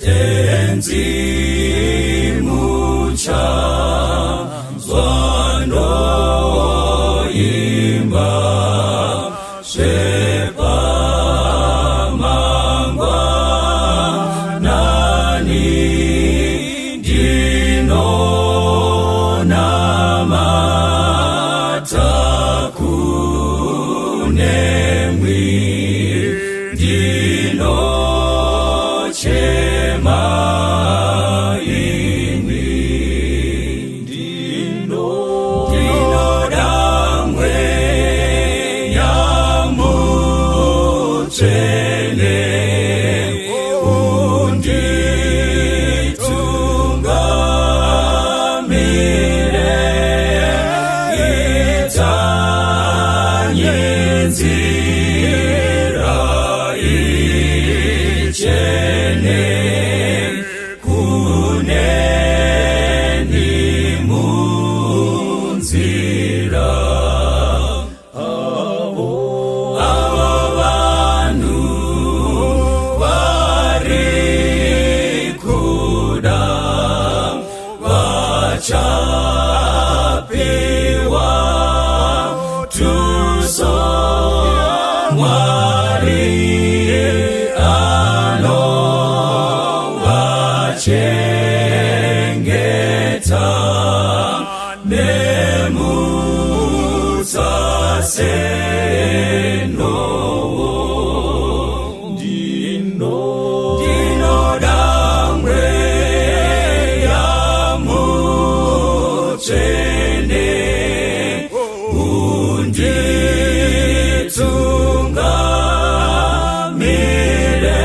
Tenzi muchanzwa ndoimba zvepamangwanani ndinonamata kunemwi ndinochema imi ndinoda mweya mutsvene unditungamire itanye nzira ichene kuneni munzira avo vanhu vari kuda vachapiwa tuso Mwari anovachengeta nemutsa senhovo ndinoda mweya mutsvene unditungamire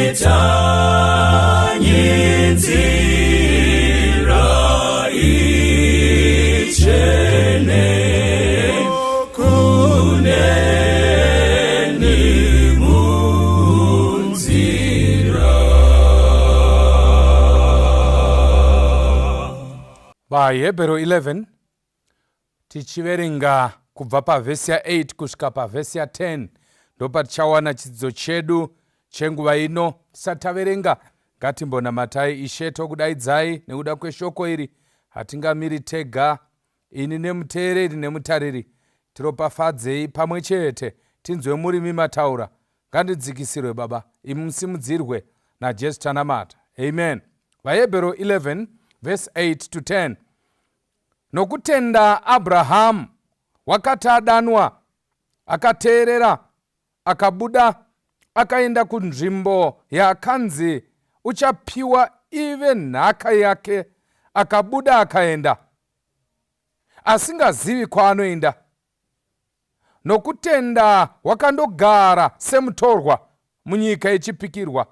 itanye nzira ichene kuneni munzira. VaHebheru 11, tichiverenga kubva pavhesi ya8 kusvika pavhesi ya10, ndopatichawana chidzidzo chedu chenguva ino. Tisati taverenga, ngatimbonamatai. Ishe, tokudaidzai nekuda kweshoko iri. Hatingamiri tega, ini nemuteereri nemutariri. Tiropafadzei pamwe chete, tinzwe murimi mataura. Ngandidzikisirwe, Baba, imi musimudzirwe. NaJesu tanamata, amen. VaHebheru 11 verse 8 to 10. Nokutenda Abrahamu, wakati adanwa, akateerera, akabuda, akaenda kunzvimbo yaakanzi uchapiwa ive nhaka yake. Akabuda akaenda asingazivi kwaanoenda. Nokutenda wakandogara semutorwa munyika yechipikirwa,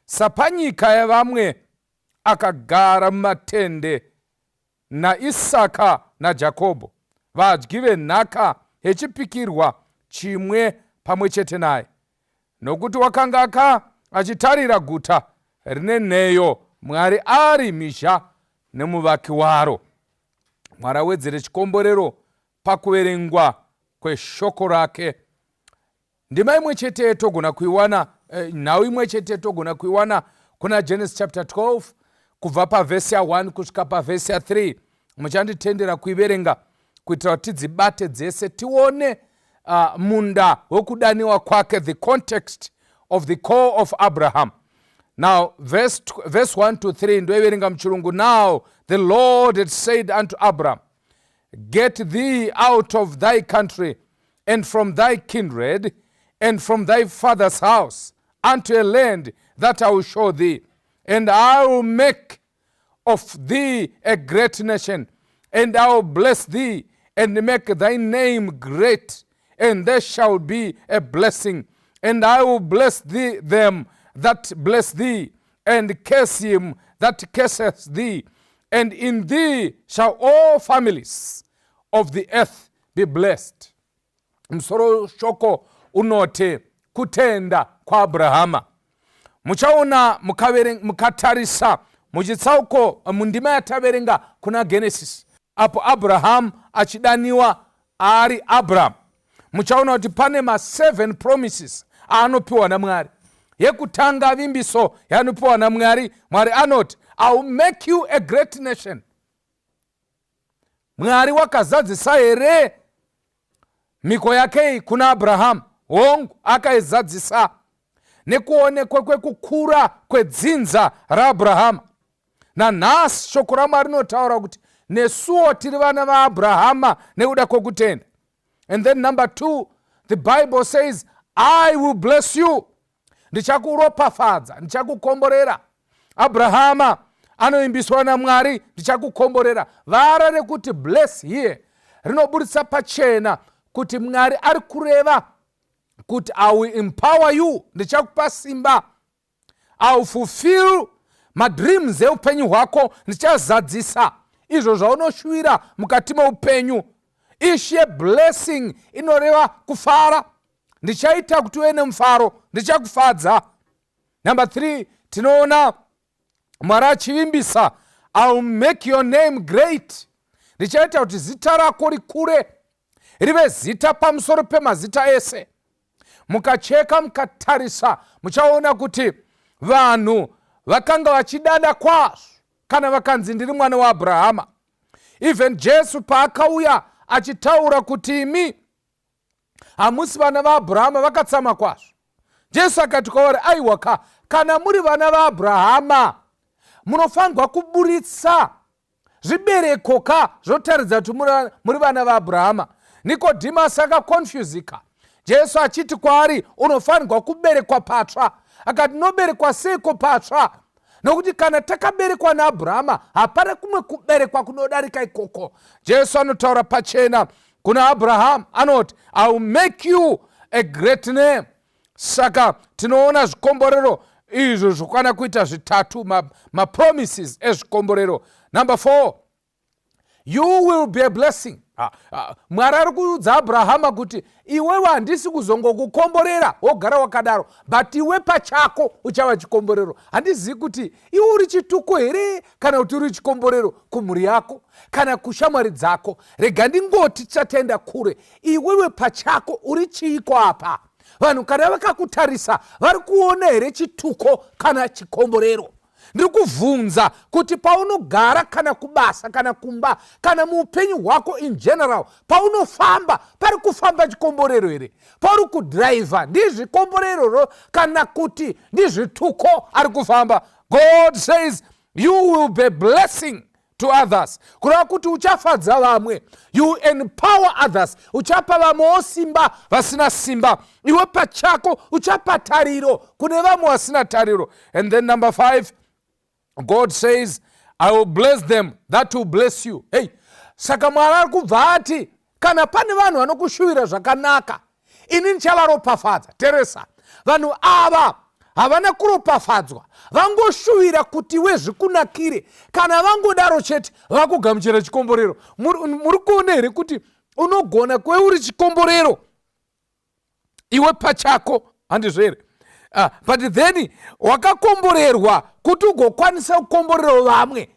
sapanyika yavamwe, akagara mumatende naIsaka naJakobho, vadyi venhaka yechipikirwa chimwe pamwe chete naye, nokuti wakanga aka achitarira guta rine nheyo, Mwari ari mhizha nemuvaki waro. Mwari awedzere chikomborero pakuverengwa kweshoko rake. Ndima imwe chete togona kuiwana, nhau imwe chete togona kuiwana kuna Genesis chapter 12, kubva pavhesi ya1 kusvika pavhesi ya3. Muchanditendera kuiverenga kuitira kuti tidzibate dzese, tione munda wekudaniwa kwake, the context of the call of Abraham. Now verse 1 to 3, ndoiverenga muchirungu. Now the Lord had said unto Abraham, "Get thee out of thy country and from thy kindred and from thy father's house unto a land that I will show thee, and I will make of thee a great nation, and I will bless thee and make thy name great, and there shall be a blessing. And I will bless thee them that bless thee, and curse him that curseth thee, and in thee shall all families of the earth be blessed." Musoro shoko unoti kutenda kwaAbrahama. Muchaona mukatarisa muchitsauko, mundima yataverenga kuna Genesis, apo Abrahamu achidaniwa ari Abraham, muchaona kuti pane ma7 promises aanopiwa naMwari. Yekutanga vimbiso yanopiwa naMwari, Mwari anoti, "I will make you a great nation." Mwari wakazadzisa here mhiko yakei kuna Abrahamu? Hongu, akaizadzisa nekuonekwa kwekukura kwedzinza raAbrahama. Nanhasi shoko raMwari rinotaura kuti nesuwo tiri vana vaAbrahama nekuda kwokutenda. And then number two, the Bible says, "I will bless you." Ndichakuropafadza, ndichakukomborera. Abrahama anoimbiswa naMwari, "Ndichakukomborera." Vara rekuti "bless" here rinoburitsa pachena kuti Mwari ari kureva kuti, "I will empower you," ndichakupa simba. "I will fulfill madreams eupenyu hwako," ndichazadzisa izvo zvaunoshuvira mukati meupenyu. Ishe, blessing inoreva kufara. Ndichaita kuti uve nemufaro, ndichakufadza. Number three, tinoona Mwari achivimbisa, "I will make your name great." Ndichaita kuti zita rako rikure, rive zita pamusoro pemazita ese. Mukacheka, mukatarisa, muchaona kuti vanhu vakanga vachidada kwazvo kana vakanzi, "Ndiri mwana waAbrahama." Even Jesu paakauya achitaura kuti, "Imi hamusi vana vaAbrahama," vakatsama kwazvo. Jesu akati kwavari, "Aiwa ka, kana muri vana vaAbrahama, munofanirwa kuburitsa zvibereko ka zvotaridza kuti muri vana vaAbrahama." Nikodhimasi akakonfuzika Jesu achiti kwaari, "Unofanirwa kuberekwa patsva." Akati, "Noberekwa seiko patsva? Nokuti kana takaberekwa naAbrahama, hapana kumwe kuberekwa kunodarika ikoko." Jesu anotaura pachena kuna Abrahamu, anoti, "I will make you a great name." Saka tinoona zvikomborero izvo zvokwana kuita zvitatu, mapromises ma ezvikomborero. Number four, you will be a blessing. Mwari ari kuudza Abrahama kuti, "Iwewe handisi kuzongokukomborera wogara wakadaro, but iwe pachako uchava chikomborero." Handizivi kuti iwe uri chituko here kana kuti uri chikomborero kumhuri yako kana kushamwari dzako. Rega ndingoti, tichataenda kure, iwewe pachako uri chiiko apa? Vanhu kana vakakutarisa, vari kuona here chituko kana chikomborero? Ndiri kuvhunza kuti paunogara, kana kubasa, kana kumba, kana muupenyu hwako in general, paunofamba, pari kufamba chikomborero here? Pauri kudhiraivha, ndizvikomborero kana kuti ndizvituko ari kufamba? God says you will be blessing to others, kureva kuti uchafadza vamwe. You empower others, uchapa vamwewo simba vasina simba. Iwe pachako uchapa tariro kune vamwe vasina tariro. And then number five, God says, "I will bless them that will bless you." Hey, saka Mwari ari kubva ati, kana pane vanhu vanokushuvira zvakanaka, ini ndichavaropafadza. Teresa, vanhu ava havana kuropafadzwa, vangoshuvira kuti iwe zvikunakire. Kana vangodaro chete, vakugamuchira chikomborero. Muri kuona here kuti unogona kuve uri chikomborero iwe pachako, handizvo here? But then wakakomborerwa kuti ugokwanisa kukomborerawo vamwe.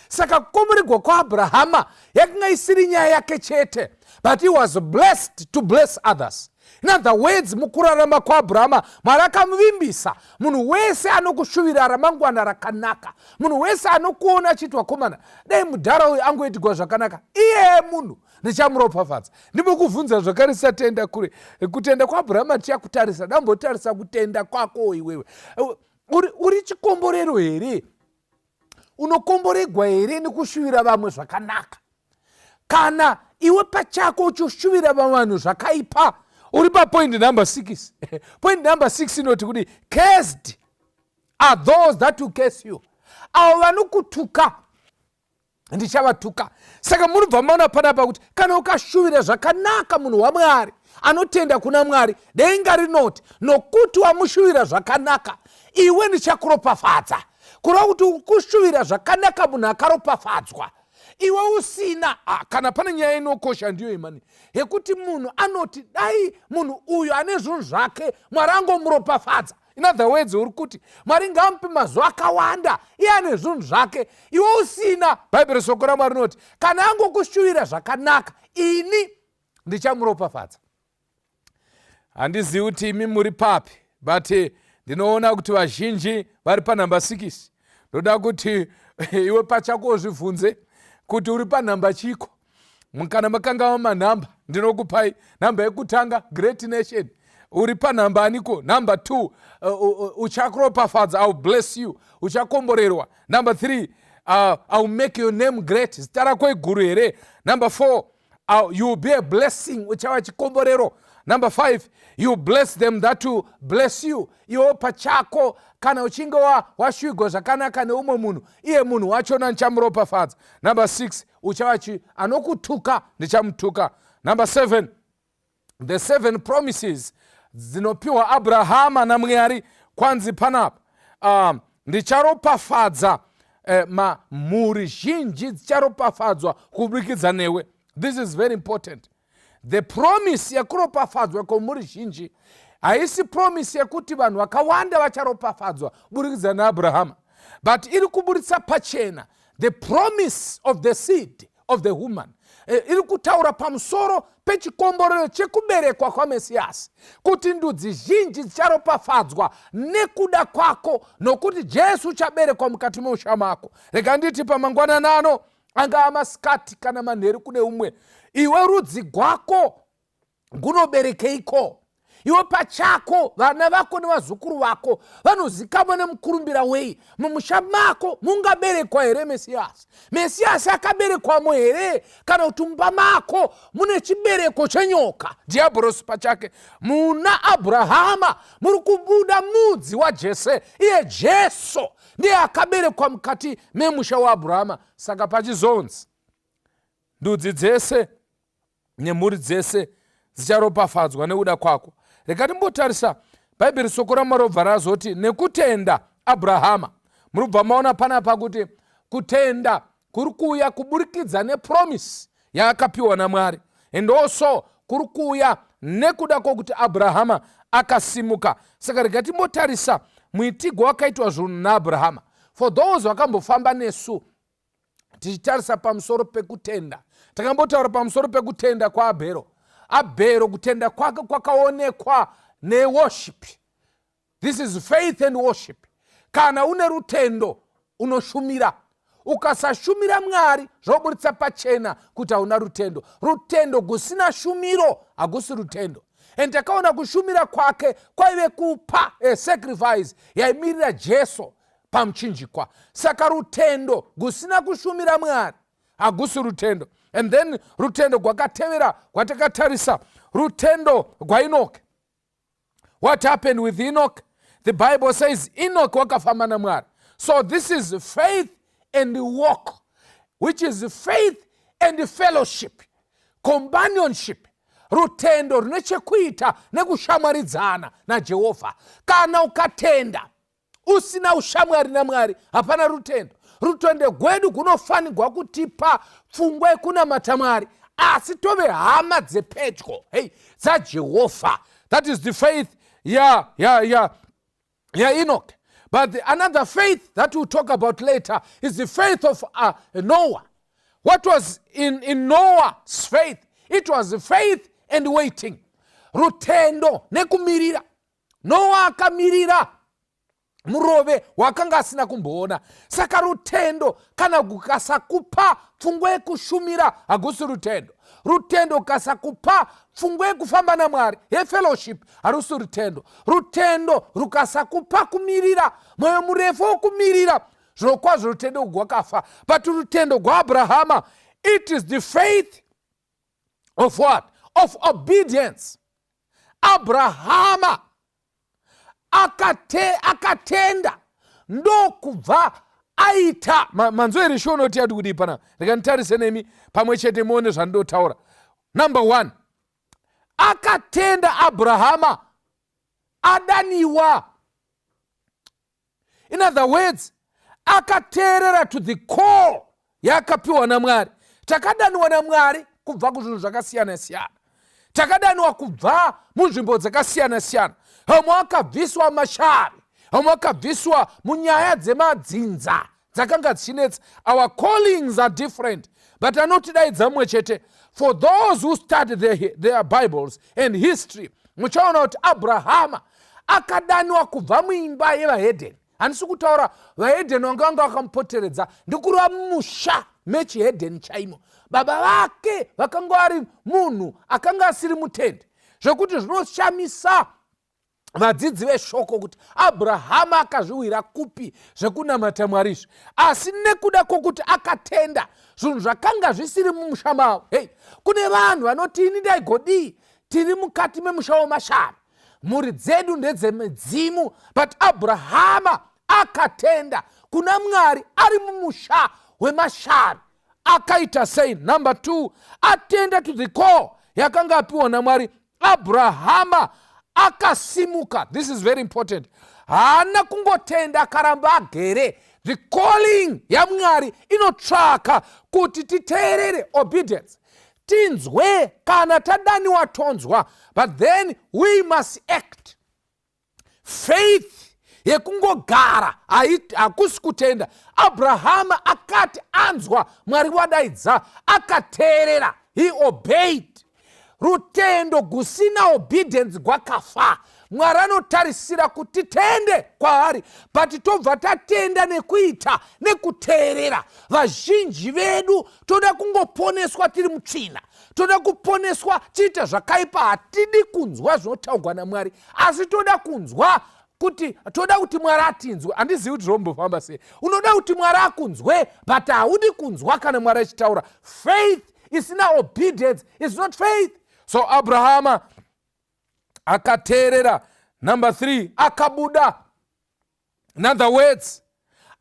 Saka kukomborerwa kwaAbrahama yakanga isiri nyaya yake chete, but he was blessed to bless others. In other words, mukurarama kwaAbrahama, Mwari akamuvimbisa, munhu wese anokushuvira ramangwana rakanaka, munhu wese anokuona achiti, "Wakomana, dai mudhara uyu angoitirwa zvakanaka," iye munhu ndichamuropafadza. Ndimbokuvhunza zvakare, satenda kure kutenda kwaAbrahama tichakutarisa, dambotarisa kutenda kwako iwewe. Uri chikomborero here? Unokomboregwa here nekushuvira vamwe zvakanaka, kana iwe pachako uchishuvira vamwe vanhu zvakaipa? Uri papoint number six. Point number six inoti kuti, "Cursed are those that will curse you." Avo vanokutuka, ndichavatuka. Saka munobva maona panapa kuti kana ukashuvira zvakanaka munhu waMwari anotenda kuna Mwari, denga rinoti, "Nokuti wamushuvira zvakanaka iwe, ndichakuropafadza." Kureva kuti kushuvira zvakanaka munhu akaropafadzwa iwe usina. Ah, kana pane nyaya inokosha, ndiyo imani yekuti munhu anoti, "Dai munhu uyu ane zvinhu zvake, Mwari angomuropafadza." In other words, uri kuti, "Mwari ngaamupe mazuva akawanda, iye ane zvinhu zvake," iwe usina. Bhaibheri, shoko raMwari rinoti, "Kana angokushuvira zvakanaka, ini ndichamuropafadza." Handizivi kuti imi muri papi, but Ndinoona kuti vazhinji vari panhamba 6. Ndoda kuti iwe pachako uzvibvunze kuti uri panhamba chiko. Kana makanga manhamba, ndinokupai nhamba yekutanga, great nation. Uri panhamba aniko? Number 2, uchakuropafadza, I will bless you, uchakomborerwa. Number 3, I will make your name great, zita rako iguru here? Number 4, you will be a blessing, uchava chikomborero. Number 5, you bless them that will bless you. Iwe pachako kana uchinge wasvigwa zvakanaka neumwe munhu, iye munhu wachona ndichamuropafadza. Number 6, uchava chi anokutuka ndichamutuka. Number 7, the seven promises dzinopiwa Abrahama naMwari. Kwanzi panapa, ndicharopafadza mhuri zhinji dzicharopafadzwa kuburikidza newe. This is very important. The promise yekuropafadzwa kwemhuri zhinji haisi promise yekuti vanhu vakawanda vacharopafadzwa kuburikidza naAbrahama, but iri kuburitsa pachena the promise of the seed of the woman. Iri kutaura pamusoro pechikomborero chekuberekwa kwaMesiyasi, kuti ndudzi zhinji dzicharopafadzwa nekuda kwako, nokuti Jesu uchaberekwa mukati meusha mako. Rega nditi pamangwananano, angaa masikati kana manheru kune umwe, iwe rudzi gwako gunoberekeiko? Iwe pachako, vana vako nevazukuru vako vanozikamwa nemukurumbira wei? Mumusha mako mungaberekwa here Mesiyasi? Mesiyasi akaberekwamo here, kana kuti mumba mako mune chibereko chenyoka, Dhiabhorosi pachake? Muna Abrahama muri kubuda mudzi waJese. Iye Jesu ndiye akaberekwa mukati memusha waAbrahama. Saka pachizonzi ndudzi dzese nemhuri dzese dzicharopafadzwa nekuda kwako, rega timbotarisa Bhaibheri. Soko raMwari robva razoti, nekutenda Abrahama. Muri kubva maona panapa kuti kutenda kuri kuuya kuburikidza nepromise yaakapiwa naMwari, and also kuri kuuya nekuda kwokuti Abrahama akasimuka. Saka rega timbotarisa muitigo wakaitwa zvinhu naAbrahama. For those vakambofamba nesu tichitarisa pamusoro pekutenda, takambotaura pamusoro pekutenda kwaAbhero. Abhero, kutenda kwake kwakaonekwa neworship. This is faith and worship. Kana une rutendo, unoshumira. Ukasashumira Mwari, zvoburitsa pachena kuti hauna rutendo. Rutendo gusina shumiro hagusi rutendo. And takaona kushumira kwake kwaive kupa sacrifice yaimirira Jesu pamuchinjikwa. Saka rutendo gusina kushumira Mwari hagusi rutendo. And then rutendo gwakatevera gwatakatarisa, rutendo gwaEnoki. What happened with Enoch? The Bible says Enoch wakafamba naMwari. So this is faith and walk, which is faith and fellowship, companionship. Rutendo rune chekuita nekushamwaridzana naJehovha. Kana ukatenda usina ushamwari naMwari, hapana rutendo. Rutendo gwedu gunofanirwa kutipa pfungwa yekunamata Mwari, asi tove hama dzepedyo, hei, dzaJehovha. That is the faith yaEnoch. But another faith that we'll talk about later is the faith of Noah. What was in Noah's faith? It was faith and waiting, rutendo nekumirira. Noah akamirira murove wakanga asina kumboona. Saka rutendo kana kukasakupa pfungwa yekushumira, hagusi rutendo. Rutendo rukasakupa pfungwa yekufamba naMwari, yefellowship, harusi rutendo. Rutendo rukasakupa kumirira, mwoyo murefu wokumirira, zvirokwazvo rutendo rwakafa. But rutendo rwaAbrahama, it is the faith of what? Of obedience. Abrahama akatenda ndokubva aita. Manzwa here shonoti yati kudii pana? Rega nditarise nemi pamwe chete muone zvandotaura. Number one, akatenda Abrahama adaniwa. In other words, akateerera to the call yaakapiwa naMwari. Takadaniwa naMwari kubva kuzvinhu zvakasiyana siyana. Takadaniwa kubva munzvimbo dzakasiyana siyana. Vamwe vakabviswa mashavi, vamwe vakabviswa munyaya dzemadzinza dzakanga dzichinetsa. Our callings are different, but anotidaidza mumwe chete. For those who study their Bibles and history, muchaona kuti Abrahama Akadaniwa kubva muimba yevahedheni. Handisi kutaura vahedheni vanga vanga vakamupoteredza, ndikureva mumusha mechihedheni chaimo. Baba vake vakanga vari munhu akanga asiri mutendi, zvekuti zvinoshamisa vadzidzi veshoko kuti Abrahama akazviwira kupi zvekunamata Mwari izvi. Asi nekuda kwokuti akatenda zvinhu zvakanga zvisiri mumusha mavo. Hei, kune vanhu vanoti, ini ndaigodii, tiri mukati memusha wemashavi, mhuri dzedu ndedzemidzimu. But Abrahama akatenda kuna Mwari ari mumusha wemashavi. Akaita sei? Number 2, atenda to the call yakanga apiwa naMwari, Abrahama akasimuka. This is very important. Haana kungotenda akaramba agere. The calling yaMwari inotsvaka kuti titeerere, obedience, tinzwe kana tadaniwa, tonzwa, but then we must act. Faith yekungogara hakusi kutenda. Abrahama akati anzwa Mwari wadaidza, akateerera, he obeyed. Rutendo gusina obedience gwakafa. Mwari anotarisira kuti titende kwaari, but tobva tatenda nekuita, nekuteerera. Vazhinji vedu toda kungoponeswa tiri mutsvina, toda kuponeswa tiite zvakaipa. Hatidi kunzwa zvinotaurwa naMwari, asi toda kunzwa kuti toda kuti Mwari atinzwe. Handizivi kuti zvombofamba sei. Unoda kuti Mwari akunzwe, but haudi kunzwa kana Mwari achitaura. Faith isina obedience is not faith. So Abrahama akateerera. Number 3, akabuda. In other words,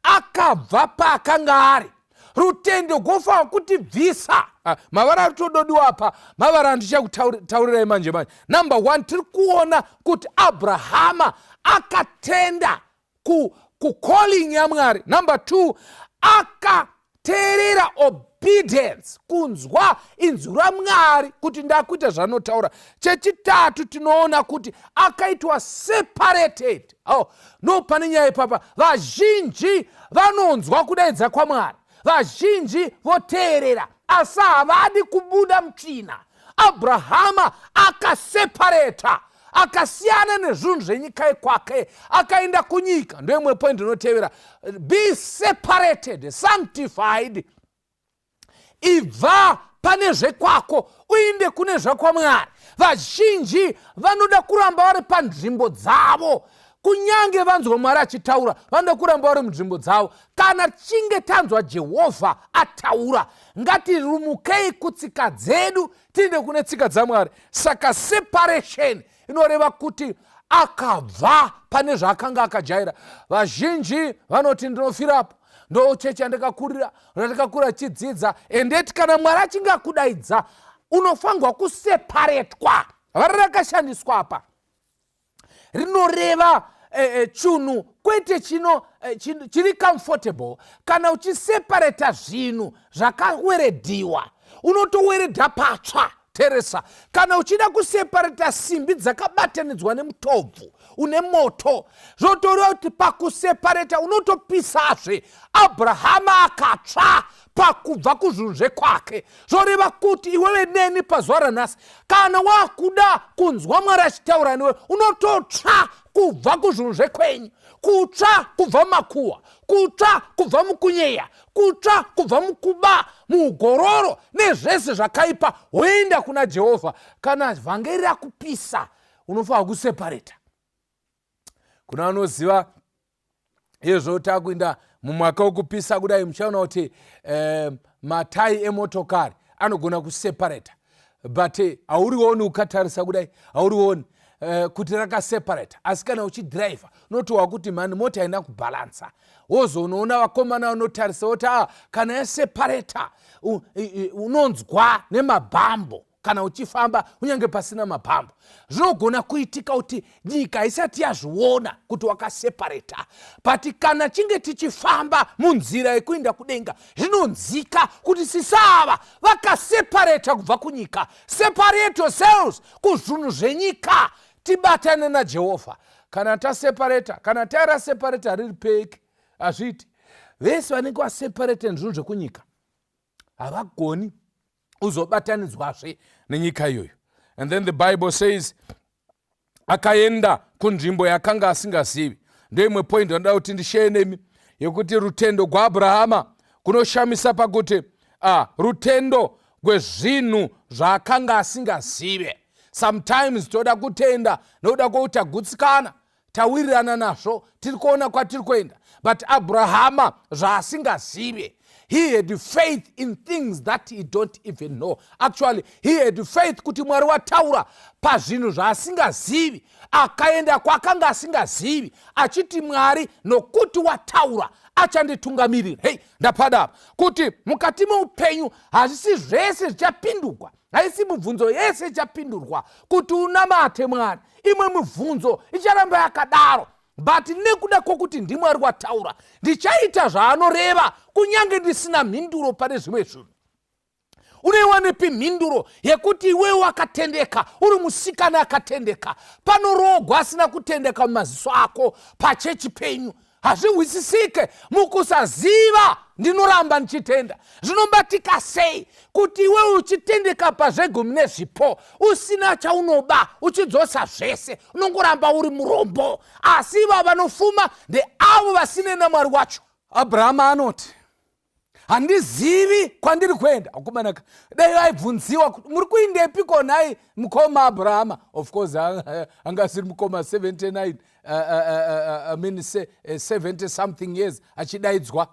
akabva paakanga ari. Rutendo gwofanwa kutibvisa. Mavara ari tododiwa apa, mavara andichakutaurirai manje manje. Number 1, tiri kuona kuti Abrahama akatenda kucalling yaMwari. Number 2, akateerera, obedience, kunzwa inzwi raMwari kuti ndakuita zvanotaura. Chechitatu, tinoona kuti akaitwa separated. Oh, no, pane nyaya ipapa. Vazhinji vanonzwa kudaidza kwaMwari, vazhinji voteerera, asi havadi kubuda mutsvina. Abrahama akasepareta, akasiyana nezvinhu zvenyika yekwake, akaenda kunyika. Ndoimwe point inotevera: be separated, sanctified. Ibva pane zvekwako uinde kune zvakwaMwari. Vazhinji vanoda kuramba vari panzvimbo dzavo. Kunyange vanzwa Mwari achitaura, vanoda kuramba vari munzvimbo dzavo. Kana tichinge tanzwa Jehovha ataura, ngatirumukei kutsika dzedu tiinde kune tsika dzaMwari. Saka separation inoreva kuti akabva pane zvaakanga akajaira. Vazhinji vanoti, ndinofirapo, ndo chechi yandakakurira, randakakura chidzidza. Endeti kana Mwari achinge akudaidza, unofanirwa kuseparetwa. Vara rakashandiswa apa rinoreva chunhu kwete chino chiri comfortable. Kana uchisepareta zvinhu zvakaweredhiwa, unotoweredha patsva. Teresa, kana uchida kusepareta simbi dzakabatanidzwa nemutobvu une moto, zvotoreva kuti pakusepareta unotopisazve. Abrahama akatsva pakubva kuzvinhu zvekwake. Zvoreva kuti iwewe neni pazuva ranhasi, kana wakuda kunzwa Mwari achitaura newe, unototsva kubva kuzvinhu zvekwenyu, kutsva kubva mumakuhwa, kutsva kubva mukunyeya, kutsva kubva mukuba, muugororo nezvese zvakaipa, woenda kuna Jehovha. Kana vhangeri rakupisa, unofanira kusepareta. Kuna vanoziva izvo, takuinda mumwaka wekupisa kudai, muchaona kuti matai emotokari anogona kuseparata, but haurioni. Ukatarisa kudai, haurioni kuti rakaseparata, asi kana uchidhiraivha unotohwa kuti mani mota haina kubhalansa. Wozonoona vakomana vanotarisa woti, a, kana yaseparata unonzwa nemabhambo kana uchifamba, kunyange pasina mabhambo. Zvinogona kuitika kuti nyika isati yazviona kuti wakasepareta, but kana chinge tichifamba munzira yekuenda kudenga, zvinonzika kuti sisava vakasepareta kubva kunyika. Separate yourselves kuzvinhu zvenyika, tibatane naJehovha. Kana tasepareta, kana tairasepareta riri peki, hazviiti. Vese vanenge vaseparete nezvinhu zvekunyika havagoni uzobatanidzwazve nenyika iyoyo. And then the Bible says, Akaenda kunzvimbo yakanga asingazivi. Ndoimwe point vanoda kuti ndisheye nemi yekuti rutendo gwaAbrahama kunoshamisa pakuti rutendo gwezvinhu zvaakanga asingazive. Sometimes toda kutenda nokuda kwokuti tagutsikana, tawirirana nazvo, tiri kuona kwatiri kuenda. But Abrahama, zvaasingazive, he had faith in things that he don't even know. Actually, he had faith kuti Mwari wataura pazvinhu zvaasingazivi. Akaenda kwakanga asingazivi achiti, "Mwari, nokuti wataura, achanditungamirira." Hei, ndapadapa kuti mukati meupenyu hazvisi zvese zvichapindurwa, haisi mibvunzo yese ichapindurwa kuti unamate Mwari. Imwe mibvunzo icharamba yakadaro, but nekuda kwokuti ndiMwari wataura, ndichaita zvaanoreva kunyange ndisina mhinduro pane zvimwe zvinhu. Unoiwanepi mhinduro yekuti iwewe wakatendeka, uri musikana akatendeka, panorogwa asina kutendeka mumaziso ako pachechi penyu? Hazvihwisisike. Mukusaziva ndinoramba ndichitenda. Zvinobatika sei kuti iwewe uchitendeka pazvegumi nezvipo, usina chaunoba, uchidzosa zvese, unongoramba uri murombo, asi iva vanofuma ndeavo vasine naMwari wacho? Abrahama anoti, "Handizivi kwandiri kuenda." Akumanaka, dai vaibvunziwa kuti, "Muri kuindepi konhai, mukoma Abrahama?" Of course anga asiri mukoma, 79, I mean, 70 something years achidaidzwa,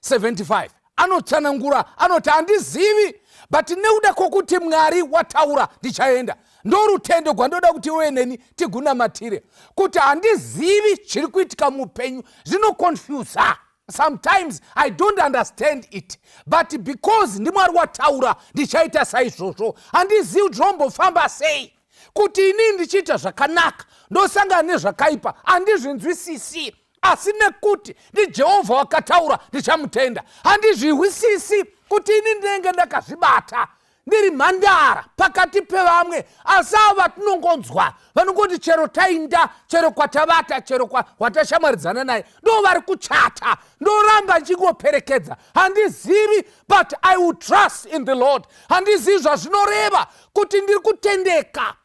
75. Anotsanangura, anoti, "Handizivi, but nekuda kwokuti Mwari wataura, ndichaenda." Ndo rutendo gwandoda kuti iwe neni tigunamatire, kuti handizivi zviri kuitika muupenyu, zvinoconfusa. Sometimes I don't understand it, but because ndiMwari wataura, ndichaita saizvozvo. Handizivi kuti zvombofamba sei kuti inini ndichiita zvakanaka ndosangana nezvakaipa. Handizvinzwisisi, asi nekuti ndiJehovha wakataura, ndichamutenda. Handizvihwisisi kuti ini ndinenge ndakazvibata, ndiri mhandara pakati pevamwe, asi avo vatinongonzwa vanongoti chero tainda, chero kwatavata, chero watashamwaridzana naye, ndo vari kuchata, ndoramba ndichingoperekedza. Handizivi, but I will trust in the Lord. Handizivi zvazvinoreva kuti ndiri kutendeka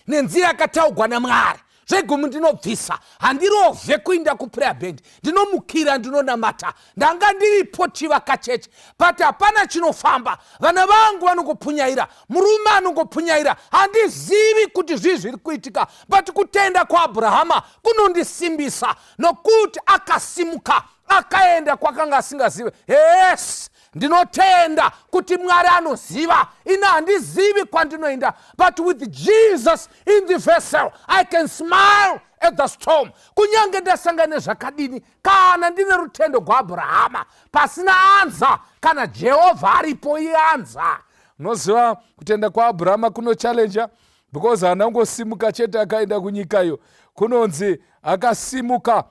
nenzira yakataugwa naMwari, zvegumi ndinobvisa, handirovhe kuinda kuprayer band, ndinomukira, ndinonamata, ndanga ndiripo chivaka chechi, but hapana chinofamba. Vana vangu vanongopunyaira, murume anongopunyaira. Handizivi kuti zvii zviri kuitika, but kutenda kwaAbrahama kunondisimbisa nokuti akasimuka akaenda kwakanga asingazivi. Yes, ndinotenda kuti Mwari anoziva. Ina handizivi kwandinoenda, but with Jesus in the vessel, I can smile at the storm. Kunyange ndasangana nezvakadini, kana ndine rutendo gwaAbrahama, pasina anza, kana Jehovha aripo, ianza. Unoziva, kutenda kwaAbrahama kunochallenja because haana kungosimuka chete akaenda kunyika iyo. Kunonzi akasimuka,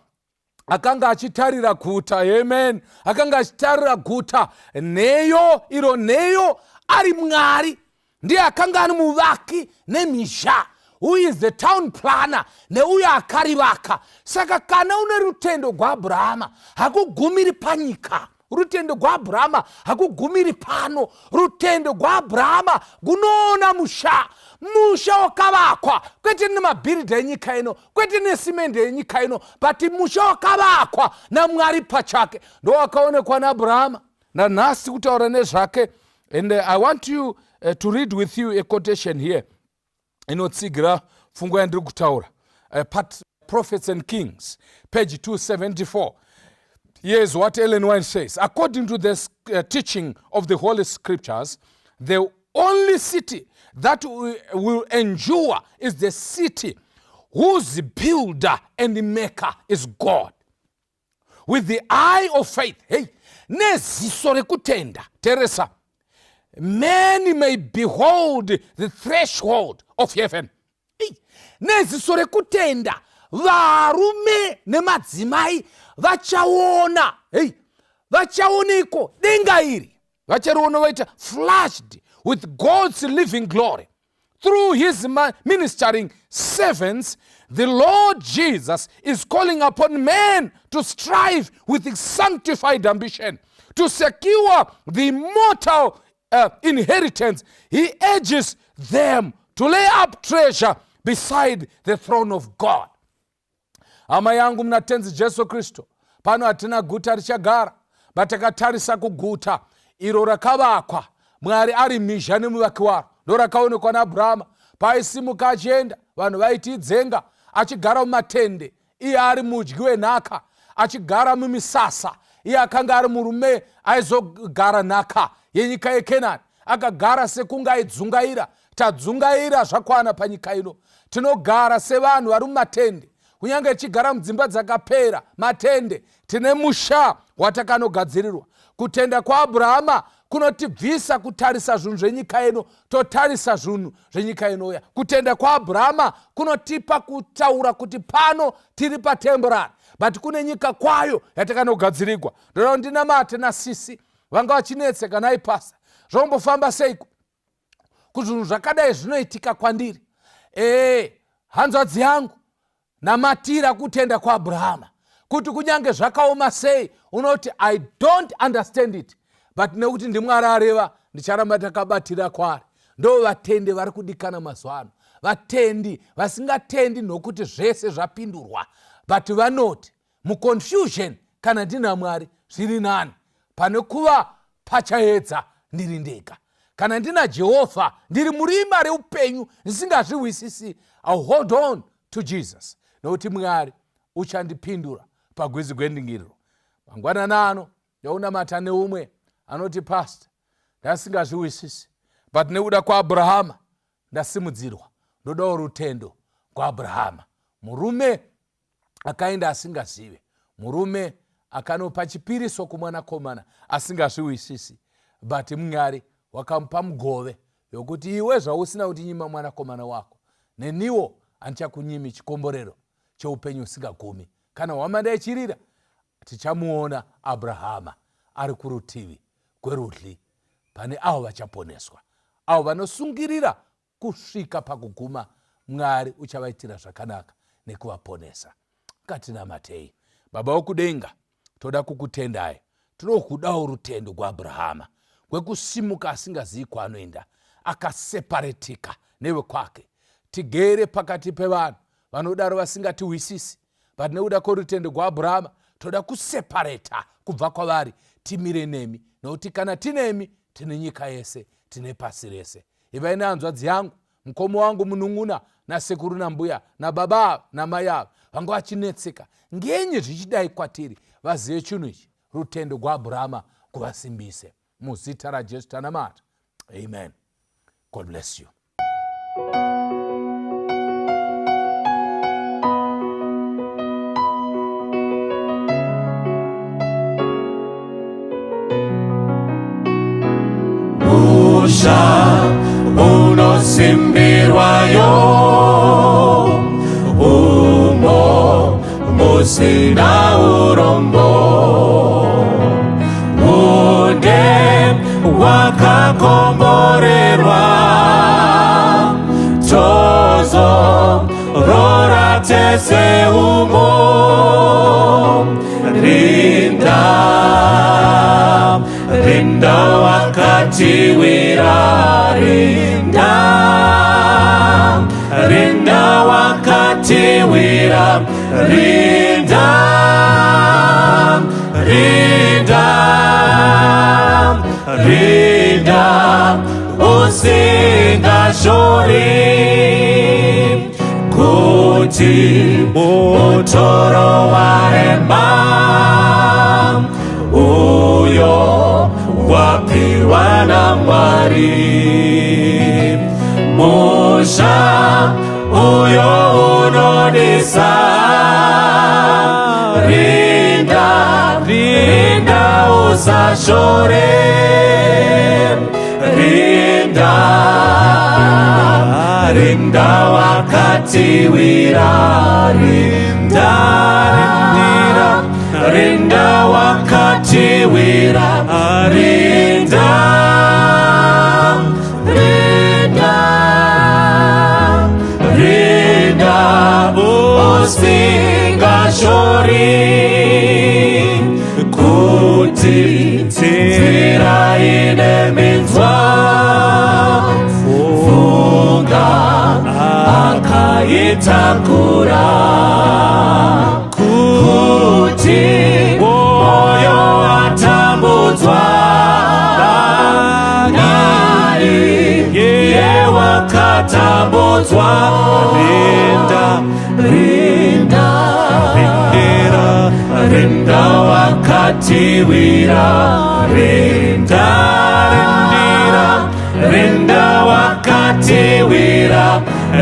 akanga achitarira guta. Amen. Akanga achitarira guta, nheyo, iro nheyo ari Mwari. Ndiye akanga ari muvaki nemhizha, who is the town planner, neuyo akarivaka. Saka kana une rutendo gwaAbrahama, hakugumiri panyika. Rutendo gwaAbrahama hakugumiri pano. Rutendo gwaAbrahama gunoona musha, musha wakavakwa kwete nemabhiridha enyika ino, kwete nesimende yenyika ino, but musha wakavakwa naMwari pachake. Ndo wakaonekwa naAbrahama nanhasi kutaura nezvake. And I want you to read with you a quotation here inotsigira pfungwa yandiri kutaura. Part Prophets and Kings, page 274. Here's what Ellen White says: "According to the teaching of the Holy Scriptures, the only city that will endure is the city whose builder and maker is God. With the eye of faith," hey, neziso rekutenda, teresa, "many may behold the threshold of heaven." Ei, neziso rekutenda varume nemadzimai vachaona, hei, vachaoneko denga iri, vachariona vaita flushed with God's living glory. Through his ministering servants, the Lord Jesus is calling upon men to strive with sanctified ambition to secure the immortal inheritance. He urges them to lay up treasure before the world, beside the throne of God. Hama yangu muna Tenzi Jesu Kristu, pano hatina guta richagara, but takatarisa kuguta iro rakavakwa Mwari ari mhizha nemuvaki waro. Ndorakaonekwa naAbhurahama paaisimuka achienda, vanhu vaiti idzenga, achigara mumatende, iye ari mudyi wenhaka, achigara mumisasa, iye akanga ari murume aizogara nhaka yenyika yeKenani. Akagara sekunge aidzungaira. Tadzungaira zvakwana panyika ino. Tinogara sevanhu vari mumatende, kunyange tichigara mudzimba dzakapera matende, tine musha watakanogadzirirwa. Kutenda kwaAbhurahama kunotibvisa kutarisa zvinhu zvenyika ino, totarisa zvinhu zvenyika inouya. Kutenda kwaAbhurahama kunotipa kutaura kuti pano tiri patemporary, but kune nyika kwayo yatakanogadzirirwa. Ndoda kuti ndinamate nasisi vanga vachinetseka naipasa, zvombofamba seiko kuzvinhu zvakadai zvinoitika kwandiri? Ee, hanzvadzi yangu, namatira kutenda kwaAbhurahama, kuti kunyange zvakaoma sei, unoti I don't understand it, but nekuti ndiMwari areva, ndicharamba takabatira kwaari. Ndo vatendi vari kudikana mazuva ano, vatendi vasingatendi nokuti zvese zvapindurwa, but vanoti muconfusion, kana ndina Mwari zviri nani pane kuva pachaedza ndiri ndega. Kana ndina Jehovha, ndiri murima reupenyu ndisingazvihwisisi, I'll hold on to Jesus, nokuti Mwari uchandipindura pagwizi gwendingiriro. Mangwanana ano ndaunamata neumwe anoti, pastor, ndasingazviwisisi, but nekuda kwaAbhurahama ndasimudzirwa. Ndodawo rutendo kwaAbhurahama, murume akaenda asingazive, murume akanopa chipiriso kumwanakomana asingazviwisisi, but Mwari wakamupa mugove yokuti iwe zvausina kuti nyima mwanakomana wako, neniwo handichakunyimi chikomborero cheupenyu usingagumi. Kana hwamanda ichirira, tichamuona Abrahama ari kurutivi kwerudyi pane avo vachaponeswa, avo vanosungirira kusvika pakuguma. Mwari uchavaitira zvakanaka nekuvaponesa. Ngatinamatei. Baba wokudenga, toda kukutendai. Tinokudawo rutendo gwaAbrahama kwekusimuka asingazivi kwaanoenda, akaseparetika nevekwake. Tigere pakati pevanhu vanodaro vasingatihwisisi, but nekuda kwerutendo gwaAbrahama toda kusepareta kubva kwavari, timire nemi, nokuti kana tinemi tine nyika yese, tine pasi rese. Ivai nehanzvadzi yangu, mukoma wangu, munun'una nasekuru nambuya nababa ava namai ava vanga vachinetseka, ngenyi zvichidai kwatiri? Vazive chinhu ichi, rutendo gwaAbrahama kuvasimbise. Muzita raJesu tanamata, amen. God bless you. Musha unosimbirwayo, umo musina urombo, une wakakomborerwa, tozo rora tese umo. Rinda, rinda wakatiwira, rinda, rinda wakatiwira, rinda, rinda, rinda usingashori, kuti mutoro warema uyo wapiwa naMwari, musha uyo unodisa. Rinda, rinda usashore, rinda, rinda wakatiwira, rinda, rindira, rinda wakatiwira, rinda, rinda, rinda usingashori, kuti nzira ine minzwa, funga. wakatakura kuti moyo watambudzwa naiye wakatambudzwa. Rinda, rinda, rindira, rinda wakatiwira. Rinda, rindira, rinda wakatiwira.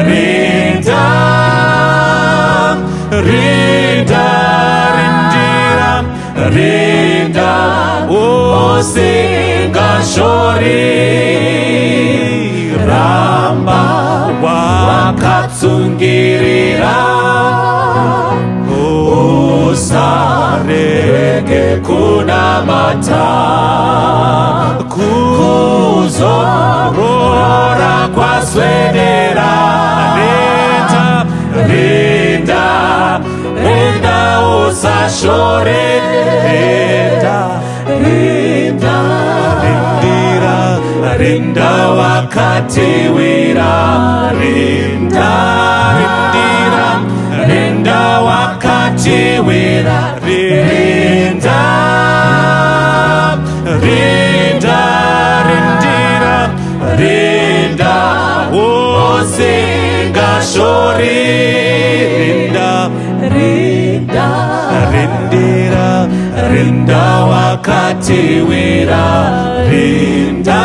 Rinda, rinda, rindira, rinda usingashori. Ramba wakatsungirira, usarege kunamata. Kuzorora kwaswedera. Rinda, rinda, rinda usashore. Rinda, rinda, rindira, rinda wakatiwira. Rinda, rindira, rinda wakatiwira. Rinda, rinda, rindira, rinda usingashori. Rinda, rinda, rindira, rinda wakatiwira. Rinda.